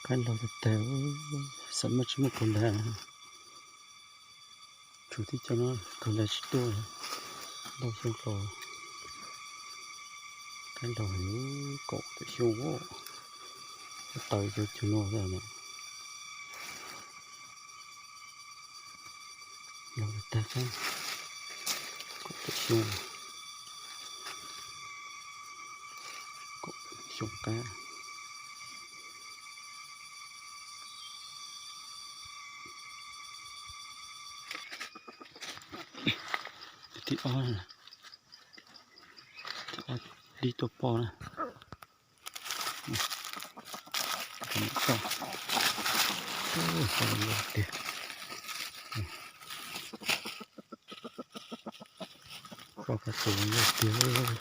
Qaib laug tag tag, xav muab tsis muaj kaus lag. Tshuav tib co no kaus lag tsis tuaj, ntau xyoo tau. Qaib laug kaum tawm xyoo, taws cov cag no na. Laug tag tag, kaum tawm xyoo, kaum xyoo qab. Thib ob, thib ob li tuaj poj na. Tiag, poj ka tus yog tiag.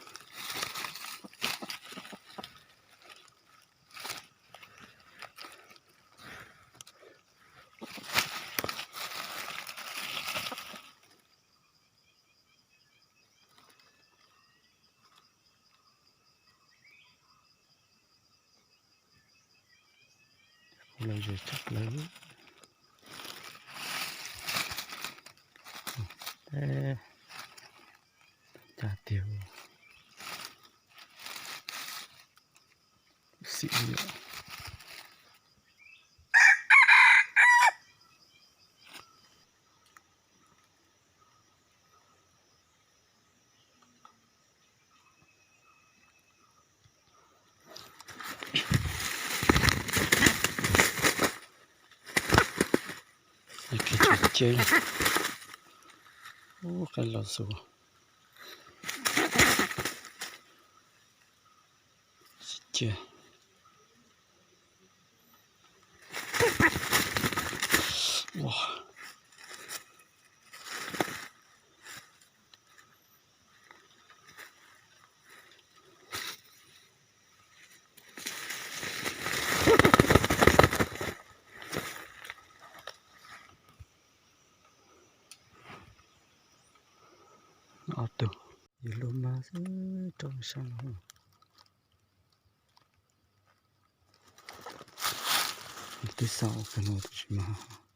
Kuv lawv zes tshaj plaws. Cas tiag. Xim li. Ub, qaib los xus. Ua. Ob tug, yus lub mab xwb rau sab no. Twb xav ua kawg no tab sis mas